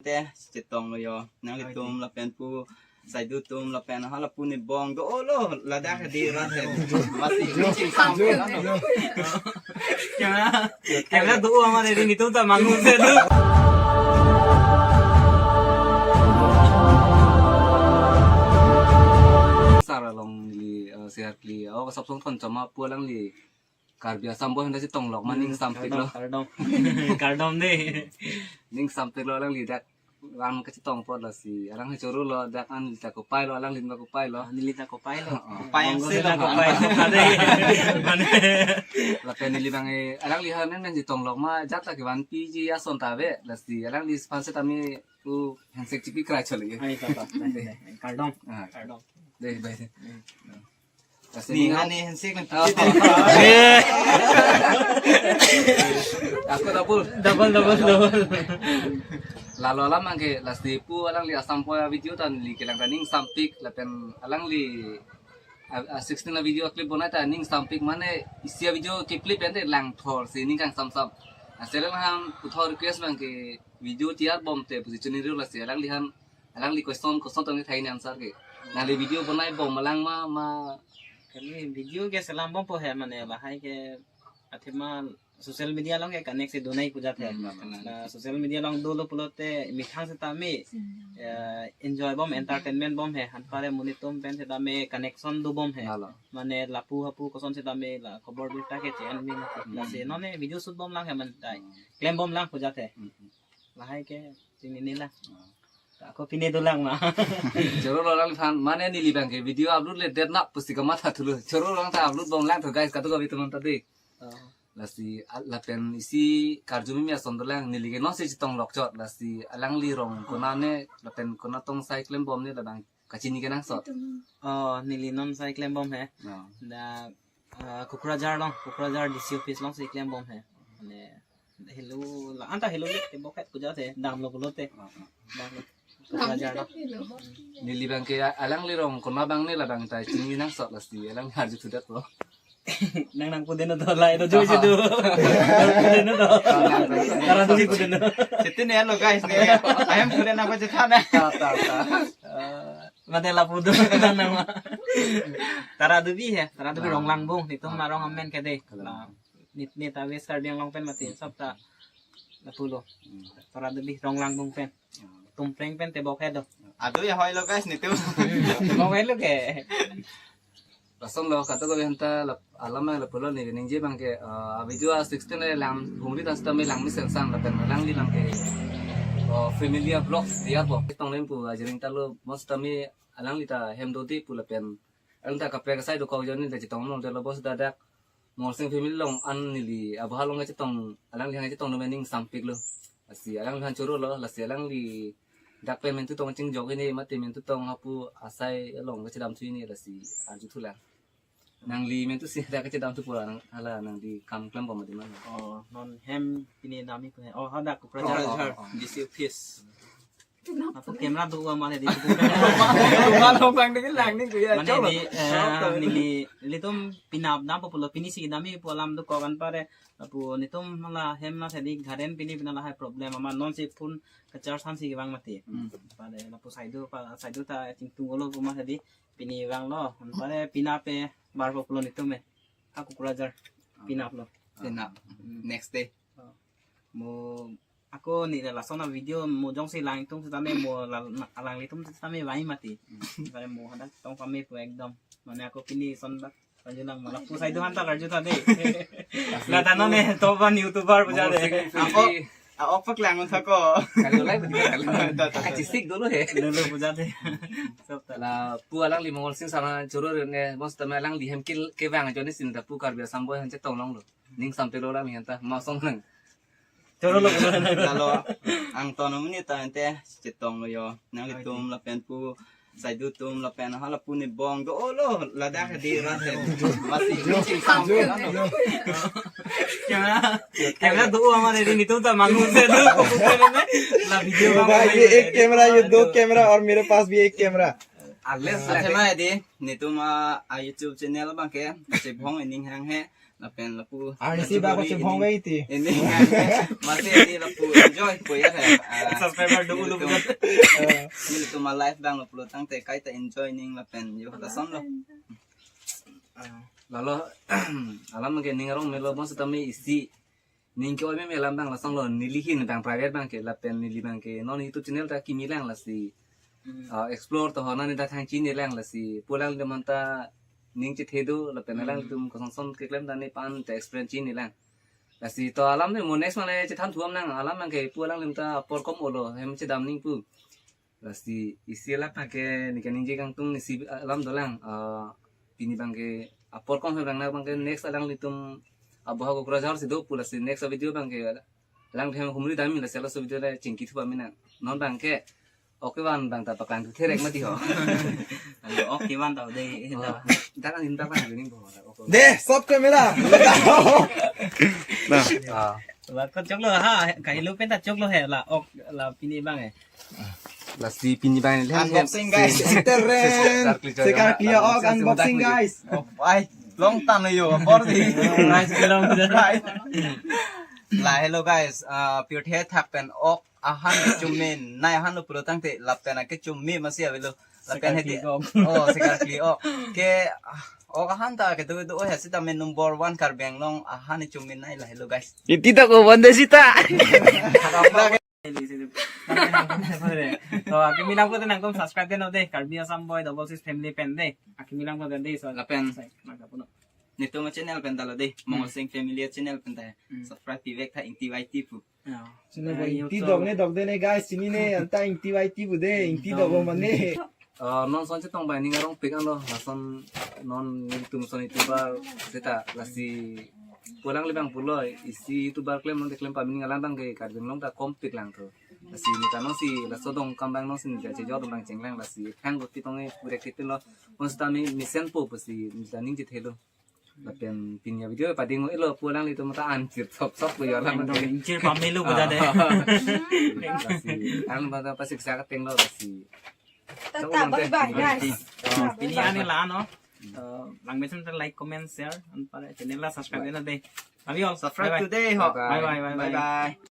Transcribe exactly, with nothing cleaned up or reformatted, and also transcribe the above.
Eh, chetong lo yo. Nanglitum lapen pu Saidu atum lapen hala pu ni bong do-o lo, ladak di rat he. Masi ni ching sam ke na. Kya? Kya do-o ama de ni tum ta mangu se do. Sar along li, eh, sehat li. Oh, sap song thon chama pu alangli Karbi Assam boy handa chetong lok ma ning sampik lo. Kardom, kardom. Kardom de. Ning sampik lo alangli dak an kachetong apot lasi alang he choro lo, dak an ta kopai lo, alangli ma kopai lo. Neli ta kopai lo. Oh. Kopai ang se lo. Kopai lo kade. Mane. Lapen neli bang e, alangli han nang chetong lok ma jat ta kevan piji ason ta ave, lasi alangli sponsor tame u handshake chipi krai chole. Ai ta ta. Kardom. Ah. Kardom. Dei, bai. Lasi ni nang hani handshake nang. Oh. Eh. Ako double. Double, double, double. Lalo alam angke lasi pu alangli Assam boy video ta neli kelang ta ning sampik lapen alangli, ah, ah, sixteen a video clip bonai ta ning sampik mane isi a video clip ente langthor si ning kangsamsam. Aselang ham puthot request bang ke video tiar bom te pusi chuniri lasi alangli han alangli question, question tong thai ni answer ke. Nangli video bonai bom malang ma, ma. Kali video ke selam bompo he mane lahai ke athema social media along ke connect si donai pu jat he. Hmm, betul. Na social media along dolo pulote methang setame, eh, enjoy bom, entertainment bom he. Anpar monit atum pen setame connection do bom he. Lalo. Mane lapu hapu koson setame la khobor birta ke chen min. Hmm. Lasi non e video shoot bom lang he man tai. Hmm. Klem bom lang pu jat he. Hmm. Lahai ke chinine lang. Hmm. Ta ako pine dolang ma. Choro lo lang fan mane neli bang ke video upload le det nap pusi kamatha thulo. Choro lang ta upload bom lang tho guys, katu kabi teman tadi. Oh. Lasi, ah, lapen isi karju mimi ason dolang neli ke non si chetong lok chot lasi alangli rong kona ne lapen kona tong sai klem bom ne labang kachini kenangsot. Oh, neli non sai klem bom he. No. Da, ah, Kokrajhar long, Kokrajhar D C office long si klem bom he. Ne, hello, la anta hello le te bokhet pu jat he, dam lo pulote. Oh, oh. Dam lo. Kokrajhar long. Neli bang ke alangli rong kona bang ne labang ta chini nangsot lasi alang arju thudet lo. Nang nang pudeno do lai do joi si do. Pudeno do. Tara do si pudeno. Siti ne lo guys ne. Ayam pudeno apa cetha na. Ta, ta, ta. Eh, mate lapu do nang nang ma. Tara do bi he, tara do bi rong langbung, nitum la rong amen ke de. La, nit nit a West Karbi Anglong pen mati sab ta lapu lo. Tara do bi rong langbung pen. Tumpreng pen tebok he do. Ado ya hoi lo guys nitum. Tebok he lo ke. Lason lo katu kabi hanta lap-, alam lapu lo ne ningje bang ke, eh, a video a sixteen le lang hungri ta setame lang mesen sang lapen alangli bang ke, eh, family a vlogs diya po. Tong lem pu ajering ta lo mo setame alangli ta hem do di pu lapen alang ta kaprek asai dokok joni ta chetong long te lo bos dadak Morsing family long an neli abu halong chetong alangli hang chetong no mening sampik lo. Lasi alangli han choro lo, lasi alangli dak pen mentu tong chingjok ini mate mentu tong hapu asai along kachedam thu ini lasi arju thulang. Nangli mentu si dak kachedam thu pura nang hala nangli kam klem bom mati man. Oh, non hem pine dam-i ko he. Oh, hadak Kokrajhar. Kokrajhar. Oh, oh, oh. D C office. Apo camera do-o ama le di. Tumal hong lang dingin lang ning kuya. Mane cholo. Di, eh, neli, nelitum pinap dam po pulo pini si dam-i pu alam dokok anpar e. Lapu nitum hala hem na sadi garen pini pina lahai problem ama non si phone kacharge han si kevang mati. Hmm. Pade lapu saidu pa saidu ta chingtung olo pu ma sadi pini vang lo. Pade pinap e bar po pulo nitum e. Ha Kokrajhar. Pinap lo. Pinap. Hmm. Next day. Oh. Mo ako ne lason a video mo jongsi langtum setame mo la-, na-, alanglitum setame vai mati. Hmm. Pade mo hadak tong pame pu ekdom. Mane ako pini son bak. Karju lang ma lapu saidu han ta karju ta de. La ta non e top one YouTuber pu jat de. Ako, a-ok paklang un thako. Kali ulai pu jat kali. Ta, ta, ta. Kachisik dolo he. Dolo pu jat de. Sob ta. Lapu alangli Morsing sana choro ne bos tame alangli hem kil kevang joni sin ta pu Karbi Assam boy han chetong long lo. Ning sampik lo lang ni hanta masong nang. Choro lo. Lalo ang tonom ni ta ente chetong lo yo. Nanglitum lapen pu saidu atum lapen hala pu ni bong do-o lo ladak di rat he. Masi ni ching sam ke na no. Camera, camera do-o ama de nitum ta mangu se do ko pu ne. La video ये भाई, ये एक कैमरा, ये दो कैमरा और मेरे पास भी एक camera. Ales la. Athema di nitum a, a YouTube channel bang ke chibong ining hang he. Lapen lapu arnisi bak kachebhong bai ti. Ini masih ini lapu enjoy po ya, eh, subscriber do ulu nelitum, bukan? Eh, nelitum a-live abang lapu lo tangte kaita enjoy ning lapen yo lason lo. Ah, lalo alam ke ning arong melo bon setame isi ning ke-oi meme alam abang lason lo, neli ahin abang private abang ke lapen neli abang ke non YouTube channel ta kimi lang lasi, ah, explore to hona ne ta thang chini lang lasi pu alanglitum anta ning chethe do lapen alangtum kosonson keklem dan ne pan ta experience chini lang. Lasi to alam ne mo next mane chethan thuam nang alam abang ke pu alangtum ta apor kom olo hem chedam ning pu. Lasi isi alam abang ke ne kaningje kangtung isi alam dolang, ah, pini abang ke apor kom hem lang na abang ke next alanglitum aboha Kokrajhar si do pu lasi next video abang ke alang hem humri dam lasi laso video le chingki thupa mina. Non abang ke ok kevan abang ta paklang thu therek mati ho. Alo ok kevan ta dei. Oh, dak an in bak lang ning bo. Ok. Deh, stop camera. Nah. Ah. La ko choklo ha, kahelo pen ta choklo he la ok la pini abang eh. Lasi pini abang le unboxing guys. Teren. Sekar clear ok unboxing guys. Oh, ai, long tan yo, bor di. Price belong. Right. La hello guys, ah, pirthe thak pen ok ahan kechumi, nai ahan lo pulo tangte lapen akechumi masi avelo. Lapen hedi. Sekar clear ok. Oh, sekar clear ok. Ke, ah, ok ahan ta kedo do he sita men number one Karbi Anglong ahan kechumi nai la hello guys. Iti ta ko bande sita. To akimi lang ko nangtum subscribe deno dei, Karbi Assam Boy Double Six Family pen dei. Akimi lang ko dei so. Lapen sai, maka puno. Netum channel pen ta lo dei, Mongol Sing Family channel pen ta. Hmm. Subscribe pivek tha Ingti Y T pu. Ya. Channel eh, pen Ingti YouTube. Dok ne dok dene guys, chini ne anta Ingti Y T pu dei, Ingti dok lo mane. Eh, non son chetong bai ning arong pik anlo, lason non nelitum son YouTuber seta lasi pu alangliphan pulo isi YouTuber klem non klem pamining alam abang ke Karbi Anglong ta kom pik lang tho. Lasi ne ta non si laso dong kam abang non si ne ta chejor dong abang cheng lang lasi thang ko kitong e pure kiti lo. Kon seta mi mesen po pusi ne ta ning chethe lo. Lapen pini avideo pading ilo pu alanglitum ta an chir sok sok ko yo alam. Dong inchir pamelo ko dade. Lasi ang bata pasik sa kateng lo lasi. Tata, bye bye, guys. Pini ani la no. Eh, langmesen ta like, comment, share, anpar channel la subscribe deno dei. Love you all. Subscribe bye bye. Today ho. Bye bye, bye bye. Bye bye.